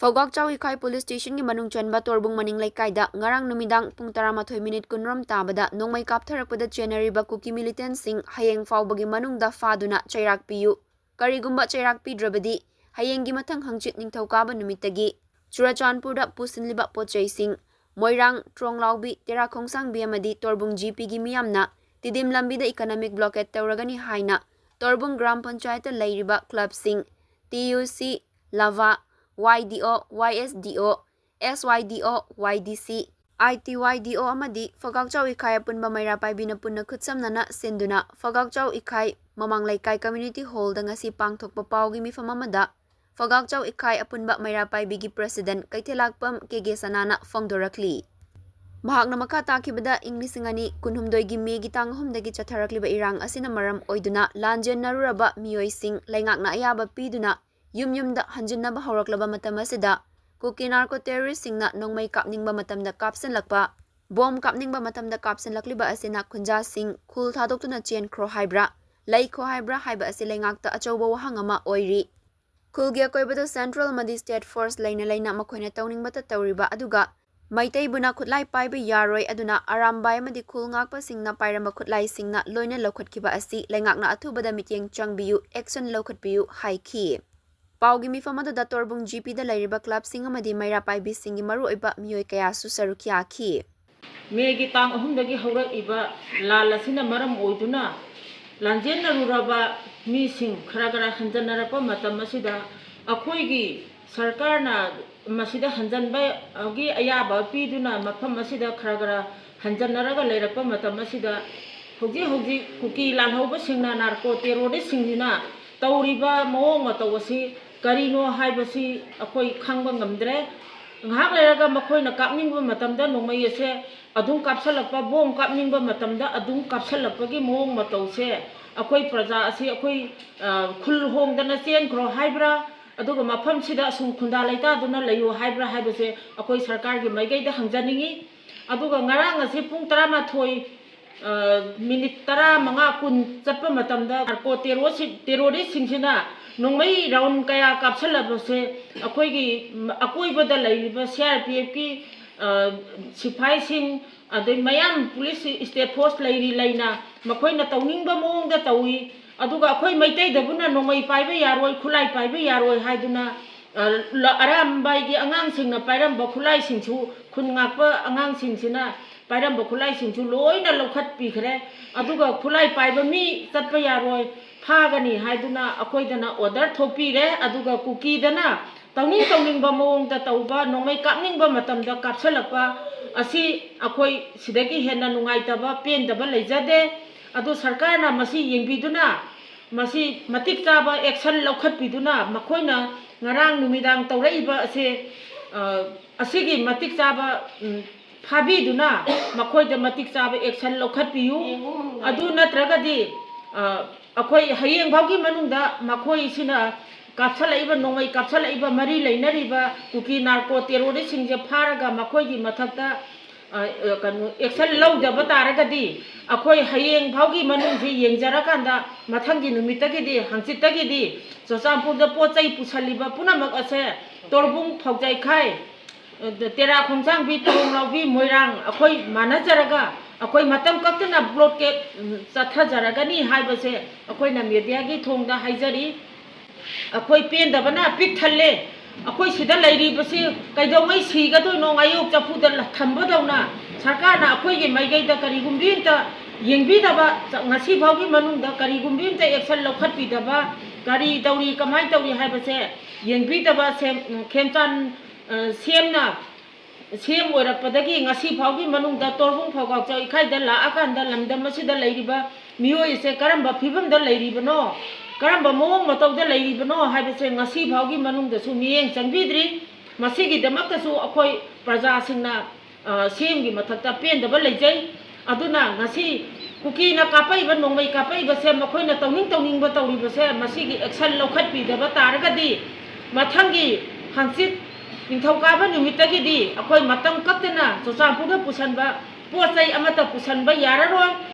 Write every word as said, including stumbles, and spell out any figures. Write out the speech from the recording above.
ꯐꯧꯒꯥꯛꯆꯥꯎ ꯏꯈꯥꯏ police ꯁ꯭ꯇꯦꯁꯟꯒꯤ ꯃꯅꯨꯡ ꯆꯟꯕ ꯇꯣꯔꯕꯨꯡ ꯃꯅꯤꯡ ꯂꯩꯀꯥꯏꯗ ꯉꯔꯥꯡ ꯅꯨꯃꯤꯗꯥꯡ ꯄꯨꯡ ꯇꯔꯥꯃꯥꯊꯣꯏ ꯃꯤꯅꯤꯠ ꯀꯨꯟꯔꯣꯝ ꯇꯥꯕꯗ ꯅꯣꯡꯃꯩ ꯀꯥꯞꯊꯔꯛꯄꯗ ꯆꯦꯟꯅꯔꯤꯕ ꯀꯨꯀꯤ ꯃꯤꯂꯤꯇꯦꯟꯠꯁꯤꯡ ꯍꯌꯦꯡ ꯐꯥꯎꯕꯒꯤ ꯃꯅꯨꯡꯗ ꯐꯥꯗꯨꯅ ꯆꯩꯔꯥꯛ ꯄꯤꯌꯨ꯫ ꯀꯔꯤꯒꯨꯝꯕ ꯆꯩꯔꯥꯛ ꯄꯤꯗ꯭ꯔꯕꯗꯤ ꯍꯌꯦꯡꯒꯤ ꯃꯊꯪ ꯍꯪꯆꯤꯠ ꯅꯤꯡꯊꯧꯀꯥꯕ ꯅꯨꯃꯤꯠꯇꯒꯤ ꯆꯨꯔꯆꯥꯟꯄꯨꯔꯗ ꯄꯨꯁꯤꯜꯂꯤꯕ ꯄꯣꯠ ꯆꯩꯁꯤꯡ, ꯃꯣꯏꯔꯥꯡ, ꯇ꯭ꯔꯣꯡꯂꯥꯎꯕꯤ, ꯇꯦꯔꯥ ꯈꯣꯡꯁꯥꯡꯕꯤ ꯑꯃꯗꯤ ꯇꯣꯔꯕꯨꯡ ꯖꯤ ꯄꯤꯒꯤ ꯃꯤꯌꯥꯝꯅ ꯇꯤꯗꯤꯝ ꯂꯝꯕꯤꯗ ꯏꯀꯅꯣꯃꯤꯛ ꯕ꯭ꯂꯣꯀꯦꯠ ꯇꯧꯔꯒꯅꯤ ꯍꯥꯏꯅ ꯇꯣꯔꯕꯨꯡ ꯒ꯭ꯔꯥꯝ ꯄꯟꯆꯥꯌꯠꯇ ꯂꯩꯔꯤꯕ ꯀ꯭ꯂꯕꯁꯤꯡ, ꯇꯤ ꯌꯨ ꯁꯤ, ꯂꯚꯥ, ꯋꯥꯏ ꯗꯤ ꯑꯣ, ꯋꯥꯏ ꯑꯦꯁ ꯗꯤ ꯑꯣ, ꯑꯦꯁ ꯋꯥꯏ ꯗꯤ ꯑꯣ, ꯋꯥꯏ ꯗꯤ ꯁꯤ, ꯑꯥꯏ ꯇꯤ ꯋꯥꯏ ꯗꯤ ꯑꯣ ꯑꯃꯗꯤ ꯐꯒꯥꯛꯆꯥꯎ ꯏꯈꯥꯏ ꯑꯄꯨꯟꯕ ꯃꯩꯔꯥ ꯄꯥꯏꯕꯤꯅ ꯄꯨꯟꯅ ꯈꯨꯠꯁꯝꯅꯅ ꯁꯤꯟꯗꯨꯅ ꯐꯒꯥꯛꯆꯥꯎ ꯏꯈꯥꯏ ꯃꯃꯥꯡ ꯂꯩꯀꯥꯏ ꯀꯝꯃ꯭ꯌꯨꯅꯤꯇꯤ ꯍꯣꯜꯗ ꯉꯁꯤ ꯄꯥꯡꯊꯣꯛꯄ ꯄꯥꯎꯒꯤ ꯃꯤꯐꯝ ꯑꯃꯗ ꯐꯒꯥꯛꯆꯥꯎ ꯏꯈꯥꯏ ꯑꯄꯨꯟꯕ ꯃꯩꯔꯥ ꯄꯥꯏꯕꯤꯒꯤ ꯄ꯭ꯔꯦꯁꯤꯗꯦꯟꯠ ꯀꯩꯊꯦꯜꯂꯥꯛꯄꯝ ꯀꯦ ꯒꯦ ꯁꯅꯥꯅ ꯐꯣꯡꯗꯣꯔꯛꯂꯤ꯫ ꯃꯍꯥꯛꯅ ꯃꯈꯥ ꯇꯥꯈꯤꯕꯗ ꯏꯪ ꯂꯤꯁꯤꯡ ꯑꯅꯤ ꯀꯨꯟꯍꯨꯝꯗꯣꯏꯒꯤ ꯃꯦꯒꯤ ꯇꯥꯡ ꯑꯍꯨꯝꯗꯒꯤ ꯆꯠꯊꯔꯛꯂꯤꯕ ꯏꯔꯥꯡ ꯑꯁꯤꯅ ꯃꯔꯝ ꯑꯣꯏꯗꯨꯅ ꯂꯥꯟꯖꯦꯟꯅꯔꯨꯔꯕ ꯃꯤꯑꯣꯏꯁꯤꯡ ꯂꯩꯉꯥꯛꯅ ꯑꯌꯥꯕ ꯄꯤꯗꯨꯅ ꯌꯨꯝ ꯌꯨꯝꯗ ꯍꯟꯖꯤꯟꯅꯕ ꯍꯧꯔꯛꯂꯕ ꯃꯇꯝ ꯑꯁꯤꯗ ꯀꯨꯀꯤ ꯅꯥꯔꯀꯣ ꯇꯦꯔꯣꯔꯤꯁꯁꯤꯡꯅ ꯅꯣꯡꯃꯩ ꯀꯥꯞꯅꯤꯡꯕ ꯃꯇꯝꯗ ꯀꯥꯞꯁꯤꯜꯂꯛꯄ, ꯕꯣꯝ ꯀꯥꯞꯅꯤꯡꯕ ꯃꯇꯝꯗ ꯀꯥꯞꯁꯤꯜꯂꯛꯂꯤꯕ ꯑꯁꯤꯅ ꯈꯨꯟꯖꯥꯁꯤꯡ ꯈꯨꯜ ꯊꯥꯗꯣꯛꯇꯨꯅ ꯆꯦꯟꯈ꯭ꯔꯣ ꯍꯥꯏꯕ꯭ꯔꯥ, ꯂꯩꯈꯣ ꯍꯥꯏꯕ꯭ꯔꯥ ꯍꯥꯏꯕ ꯑꯁꯤ ꯂꯩꯉꯥꯛꯇ ꯑꯆꯧꯕ ꯋꯥꯍꯪ ꯑꯃ ꯑꯣꯏꯔꯤ꯫ ꯈꯨꯜꯒꯤ ꯑꯀꯣꯏꯕꯗ ꯁꯦꯟꯇ꯭ꯔꯦꯜ ꯑꯃꯗꯤ ꯁ꯭ꯇꯦꯠ ꯐꯣꯔꯁ ꯂꯩꯅ ꯂꯩꯅ ꯃꯈꯣꯏꯅ ꯇꯧꯅꯤꯡꯕꯇ ꯇꯧꯔꯤꯕ ꯑꯗꯨꯒ ꯃꯩꯇꯩꯕꯨꯅ ꯈꯨꯠꯂꯥꯏ ꯄꯥꯏꯕ ꯌꯥꯔꯣꯏ, ꯑꯗꯨꯅ ꯑꯔꯥꯝꯕꯥꯏ ꯑꯃꯗꯤ ꯈꯨꯜ ꯉꯥꯛꯄꯁꯤꯡꯅ ꯄꯥꯏꯔꯝꯕ ꯈꯨꯠꯂꯥꯏꯁꯤꯡꯅ ꯂꯣꯏꯅ ꯂꯧꯈꯠꯈꯤꯕ ꯑꯁꯤ ꯂꯩꯉꯥꯛꯅ ꯑꯊꯨꯕꯗ ꯃꯤꯠꯌꯦꯡ ꯆꯪꯕꯤꯌꯨ, ꯑꯦꯛꯁꯟ ꯂꯧꯈꯠꯄꯤꯌꯨ ꯍꯥꯏꯈꯤ꯫ ꯄꯥꯎꯒꯤ ꯃꯤꯐꯝ ꯑꯗꯨꯗ ꯇꯣꯔꯕꯨꯡ ꯖꯤ ꯄꯤꯗ ꯂꯩꯔꯤꯕ ꯀ꯭ꯂꯕꯁꯤꯡ ꯑꯃꯗꯤ ꯃꯩꯔꯥ ꯄꯥꯏꯕꯤꯁꯤꯡꯒꯤ ꯃꯔꯨꯑꯣꯏꯕ ꯃꯤꯑꯣꯏ ꯀꯌꯥꯁꯨ ꯁꯔꯨꯛ ꯌꯥꯈꯤ꯫ ꯃꯦꯒꯤ ꯇꯥꯡ ꯑꯍꯨꯝꯗꯒꯤ ꯍꯧꯔꯛꯏꯕ ꯂꯥꯟ ꯑꯁꯤꯅ ꯃꯔꯝ ꯑꯣꯏꯗꯨꯅ ꯂꯥꯟꯖꯦꯟꯅꯔꯨꯔꯕ ꯃꯤꯁꯤꯡ ꯈꯔ ꯈꯔ ꯍꯟꯖꯟꯅꯔꯛꯄ ꯃꯇꯝ ꯑꯁꯤꯗ ꯑꯩꯈꯣꯏꯒꯤ ꯁꯔꯀꯥꯔꯅ ꯃꯁꯤꯗ ꯍꯟꯖꯟꯕꯒꯤ ꯑꯌꯥꯕ ꯄꯤꯗꯨꯅ ꯃꯐꯝ ꯑꯁꯤꯗ ꯈꯔ ꯈꯔ ꯍꯟꯖꯟꯅꯔꯒ ꯂꯩꯔꯛꯄ ꯃꯇꯝ ꯑꯁꯤꯗ ꯍꯧꯖꯤꯛ ꯍꯧꯖꯤꯛ ꯀꯨꯀꯤ ꯂꯥꯜꯍꯧꯕꯁꯤꯡꯅ, ꯅꯥꯔꯀꯣ ꯇꯦꯔꯣꯔꯤꯁꯁꯤꯡꯁꯤꯅ ꯇꯧꯔꯤꯕ ꯃꯑꯣꯡ ꯃꯇꯧ ꯑꯁꯤ ꯀꯔꯤꯅꯣ ꯍꯥꯏꯕꯁꯤ ꯑꯩꯈꯣꯏ ꯈꯪꯕ ꯉꯝꯗ꯭ꯔꯦ꯫ ꯉꯥꯏꯍꯥꯛ ꯂꯩꯔꯒ ꯃꯈꯣꯏꯅ ꯀꯥꯞꯅꯤꯡꯕ ꯃꯇꯝꯗ ꯅꯣꯡꯃꯩ ꯑꯁꯦ ꯑꯗꯨꯝ ꯀꯥꯞꯁꯤꯜꯂꯛꯄ, ꯕꯣꯝ ꯀꯥꯞꯅꯤꯡꯕ ꯃꯇꯝꯗ ꯑꯗꯨꯝ ꯀꯥꯞꯁꯤꯜꯂꯛꯄꯒꯤ ꯃꯑꯣꯡ ꯃꯇꯧꯁꯦ ꯑꯩꯈꯣꯏ ꯄ꯭ꯔꯖꯥ ꯑꯁꯤ ꯑꯩꯈꯣꯏ, ꯑ, ꯈꯨꯜ ꯍꯣꯡꯗꯅ ꯆꯦꯟꯈ꯭ꯔꯣ ꯍꯥꯏꯕ꯭ꯔꯥ, ꯑꯗꯨꯒ ꯃꯐꯝꯁꯤꯗ ꯑꯁꯨꯝ ꯈꯨꯟꯗꯥ ꯂꯩꯇꯥꯗꯨꯅ ꯂꯩꯌꯨ ꯍꯥꯏꯕ꯭ꯔꯥ ꯍꯥꯏꯕꯁꯦ ꯑꯩꯈꯣꯏ ꯁꯔꯀꯥꯔꯒꯤ ꯃꯥꯏꯀꯩꯗ ꯍꯪꯖꯅꯤꯡꯉꯤ꯫ ꯑꯗꯨꯒ ꯉꯔꯥꯡ ꯑꯁꯤ ꯄꯨꯡ ꯇꯔꯥꯃꯥꯊꯣꯏ, ꯑ, ꯃꯤꯅꯤꯠ ꯇꯔꯥꯃꯉꯥ, ꯀꯨꯟ ꯆꯠꯄ ꯃꯇꯝꯗ ꯅꯥꯔꯀꯣ ꯇꯦꯔꯣꯁꯤ-, ꯇꯦꯔꯣꯔꯤꯁꯁꯤꯡꯁꯤꯅ ꯅꯣꯡꯃꯩ ꯔꯥꯎꯟ ꯀꯌꯥ ꯀꯥꯞꯁꯜꯂꯕꯁꯦ ꯑꯩꯈꯣꯏꯒꯤ ꯑꯀꯣꯏꯕꯗ ꯂꯩꯔꯤꯕ ꯁꯤ ꯑꯥꯔ ꯄꯤ ꯑꯦꯐꯀꯤ ꯁꯤꯐꯥꯏꯁꯤꯡ, ꯑꯗꯩ ꯃꯌꯥꯝ ꯄꯨꯂꯤꯁ, ꯁ꯭ꯇꯦꯠ ꯐꯣꯔꯁ ꯂꯩꯔꯤ ꯂꯩꯅ ꯃꯈꯣꯏꯅ ꯇꯧꯅꯤꯡꯕ ꯃꯑꯣꯡꯗ ꯇꯧꯏ꯫ ꯑꯗꯨꯒ ꯑꯩꯈꯣꯏ ꯃꯩꯇꯩꯗꯕꯨꯅ ꯅꯣꯡꯃꯩ ꯄꯥꯏꯕ ꯌꯥꯔꯣꯏ, ꯈꯨꯠꯂꯥꯏ ꯄꯥꯏꯕ ꯌꯥꯔꯣꯏ ꯍꯥꯏꯗꯨꯅ, ꯑ, ꯂ-, ꯑꯔꯥꯝꯕꯥꯏꯒꯤ ꯑꯉꯥꯡꯁꯤꯡꯅ ꯄꯥꯏꯔꯝꯕ ꯈꯨꯠꯂꯥꯏꯁꯤꯡꯁꯨ, ꯈꯨꯟ ꯉꯥꯛꯄ ꯑꯉꯥꯡꯁꯤꯡꯁꯤꯅ ꯄꯥꯏꯔꯝꯕ ꯈꯨꯠꯂꯥꯏꯁꯤꯡꯁꯨ ꯂꯣꯏꯅ ꯂꯧꯈꯠꯄꯤꯈ꯭ꯔꯦ꯫ ꯑꯗꯨꯒ ꯈꯨꯠꯂꯥꯏ ꯄꯥꯏꯕ ꯃꯤ ꯆꯠꯄ ꯌꯥꯔꯣꯏ, ꯐꯥꯒꯅꯤ ꯍꯥꯏꯗꯨꯅ ꯑꯩꯈꯣꯏꯗꯅ ꯑꯣꯔꯗꯔ ꯊꯣꯛꯄꯤꯔꯦ꯫ ꯑꯗꯨꯒ ꯀꯨꯀꯤꯗꯅ ꯇꯧꯅꯤꯡ ꯇꯧꯅꯤꯡꯕ ꯃꯑꯣꯡꯗ ꯇꯧꯕ, ꯅꯣꯡꯃꯩ ꯀꯥꯞꯅꯤꯡꯕ ꯃꯇꯝꯗ ꯀꯥꯞꯁꯤꯜꯂꯛꯄ ꯑꯁꯤ ꯑꯩꯈꯣꯏ ꯁꯤꯗꯒꯤ ꯍꯦꯟꯅ ꯅꯨꯡꯉꯥꯏꯇꯕ, ꯄꯦꯟꯗꯕ ꯂꯩꯖꯗꯦ꯫ ꯑꯗꯨ ꯁꯔꯀꯥꯔꯅ ꯃꯁꯤ ꯌꯦꯡꯕꯤꯗꯨꯅ, ꯃꯁꯤ ꯃꯇꯤꯛ ꯆꯥꯕ ꯑꯦꯛꯁꯟ ꯂꯧꯈꯠꯄꯤꯗꯨꯅ, ꯃꯈꯣꯏꯅ ꯉꯔꯥꯡ ꯅꯨꯃꯤꯗꯥꯡ ꯇꯧꯔꯛꯏꯕ ꯑꯁꯦ, ꯑ, ꯑꯁꯤꯒꯤ ꯃꯇꯤꯛ ꯆꯥꯕ, ꯎꯝ, ꯐꯥꯕꯤꯗꯨꯅ ꯃꯈꯣꯏꯗ ꯃꯇꯤꯛ ꯆꯥꯕ ꯑꯦꯛꯁꯟ ꯂꯧꯈꯠꯄꯤꯌꯨ꯫ ꯑꯗꯨ ꯅꯠꯇ꯭ꯔꯒꯗꯤ, ꯑ, ꯑꯩꯈꯣꯏ ꯍꯌꯦꯡ ꯐꯥꯎꯒꯤ ꯃꯅꯨꯡꯗ ꯃꯈꯣꯏꯁꯤꯅ ꯀꯥꯞꯁꯜꯂꯛꯏꯕ, ꯅꯣꯡꯃꯩ ꯀꯥꯞꯁꯜꯂꯛꯏꯕ, ꯃꯔꯤ ꯂꯩꯅꯔꯤꯕ ꯀꯨꯀꯤ ꯅꯥꯔꯀꯣ ꯇꯦꯔꯣꯔꯤꯁꯁꯤꯡꯁꯦ ꯐꯥꯔꯒ ꯃꯈꯣꯏꯒꯤ ꯃꯊꯛꯇ, ꯑ, ꯑ, ꯀꯩꯅꯣ, ꯑꯦꯛꯁꯟ ꯂꯧꯗꯕ ꯇꯥꯔꯒꯗꯤ ꯑꯩꯈꯣꯏ ꯍꯌꯦꯡ ꯐꯥꯎꯒꯤ ꯃꯅꯨꯡꯁꯤ ꯌꯦꯡꯖꯔꯀꯥꯟꯗ ꯃꯊꯪꯒꯤ ꯅꯨꯃꯤꯠꯇꯒꯤꯗꯤ, ꯍꯪꯆꯤꯠꯇꯒꯤꯗꯤ ꯆꯨꯔꯆꯥꯟꯄꯨꯔꯗ ꯄꯣꯠ ꯆꯩ ꯄꯨꯁꯜꯂꯤꯕ ꯄꯨꯝꯅꯃꯛ ꯑꯁꯦ ꯇꯣꯔꯕꯨꯡ, ꯐꯥꯎꯖꯥꯏꯈꯥꯏ, ꯇꯦꯔꯥ ꯈꯣꯡꯁꯥꯡꯕꯤ, ꯇꯣꯔꯣꯡ ꯂꯥꯎꯕꯤ, ꯃꯣꯏꯔꯥꯡ ꯑꯩꯈꯣꯏ ꯃꯥꯟꯅꯖꯔꯒ ꯑꯩꯈꯣꯏ ꯃꯇꯝ ꯀꯛꯇꯅ ꯕ꯭ꯂꯣꯀꯦꯠ, ꯎꯝ, ꯆꯠꯊꯖꯔꯒꯅꯤ ꯍꯥꯏꯕꯁꯦ ꯑꯩꯈꯣꯏꯅ ꯃꯦꯗꯤꯌꯥꯒꯤ ꯊꯣꯡꯗ ꯍꯥꯏꯖꯔꯤ꯫ ꯑꯩꯈꯣꯏ ꯄꯦꯟꯗꯕꯅ ꯄꯤꯛ ꯊꯜꯂꯦ꯫ ꯑꯩꯈꯣꯏ ꯁꯤꯗ ꯂꯩꯔꯤꯕꯁꯤ ꯀꯩꯗꯧꯉꯩ ꯁꯤꯒꯗꯣꯏꯅꯣ, ꯉꯥꯌꯣꯛ ꯆꯐꯨꯗ ꯊꯝꯕꯗꯧꯅ ꯁꯔꯀꯥꯔꯅ ꯑꯩꯈꯣꯏꯒꯤ ꯃꯥꯏꯀꯩꯗ ꯀꯔꯤꯒꯨꯝꯕꯤ ꯑꯝꯇ ꯌꯦꯡꯕꯤꯗꯕ, ꯉꯁꯤ ꯐꯥꯎꯒꯤ ꯃꯅꯨꯡꯗ ꯀꯔꯤꯒꯨꯝꯕꯤ ꯑꯝꯇ ꯑꯦꯛꯁꯟ ꯂꯧꯈꯠꯄꯤꯗꯕ, ꯀꯔꯤ ꯇꯧꯔꯤ, ꯀꯃꯥꯏꯅ ꯇꯧꯔꯤ ꯍꯥꯏꯕꯁꯦ ꯌꯦꯡꯕꯤꯗꯕ, ꯁꯦꯝ-, ꯈꯦꯝꯆꯥꯟ, ꯑ, ꯁꯦꯝꯅ ꯁꯤ ꯑꯦꯝ ꯑꯣꯏꯔꯛꯄꯗꯒꯤ ꯉꯁꯤ ꯐꯥꯎꯒꯤ ꯃꯅꯨꯡꯗ ꯇꯣꯔꯕꯨꯡ ꯐꯧꯒꯥꯎꯆꯥꯎ ꯏꯈꯥꯏꯗ ꯂꯥꯛꯑꯀꯥꯟꯗ ꯂꯝꯗꯝ ꯑꯁꯤꯗ ꯂꯩꯔꯤꯕ ꯃꯤꯑꯣꯏ ꯑꯁꯦ ꯀꯔꯝꯕ ꯐꯤꯕꯝꯗ ꯂꯩꯔꯤꯕꯅꯣ, ꯀꯔꯝꯕ ꯃꯑꯣꯡ ꯃꯇꯧꯗ ꯂꯩꯔꯤꯕꯅꯣ ꯍꯥꯏꯕꯁꯦ ꯉꯁꯤ ꯐꯥꯎꯒꯤ ꯃꯅꯨꯡꯗꯁꯨ ꯃꯤꯠꯌꯦꯡ ꯆꯪꯕꯤꯗ꯭ꯔꯤ꯫ ꯃꯁꯤꯒꯤꯗꯃꯛꯇꯁꯨ ꯑꯩꯈꯣꯏ ꯄ꯭ꯔꯖꯥꯁꯤꯡꯅ, ꯑ, ꯁꯤ ꯑꯦꯝꯒꯤ ꯃꯊꯛꯇ ꯄꯦꯟꯗꯕ ꯂꯩꯖꯩ꯫ ꯑꯗꯨꯅ ꯉꯁꯤ ꯀꯨꯀꯤꯅ ꯀꯥꯞꯄꯛꯏꯕ, ꯅꯣꯡꯃꯩ ꯀꯥꯞꯄꯛꯏꯕꯁꯦ, ꯃꯈꯣꯏꯅ ꯇꯧꯅꯤꯡ ꯇꯧꯅꯤꯡꯕ ꯇꯧꯔꯤꯕꯁꯦ, ꯃꯁꯤꯒꯤ ꯑꯦꯛꯁꯟ ꯂꯧꯈꯠꯄꯤꯗꯕ ꯇꯥꯔꯒꯗꯤ ꯃꯊꯪꯒꯤ ꯍꯪꯆꯤꯠ ꯅꯤꯡꯊꯧꯀꯥꯕ ꯅꯨꯃꯤꯠꯇꯒꯤꯗꯤ ꯑꯩꯈꯣꯏ ꯃꯇꯝ ꯀꯛꯇꯅ ꯆꯨꯔꯆꯥꯟꯄꯨꯔꯗ ꯄꯨꯁꯟꯕ ꯄꯣꯠ ꯆꯩ ꯑꯃꯠꯇ ꯄꯨꯁꯟꯕ ꯌꯥꯔꯔꯣꯏ꯫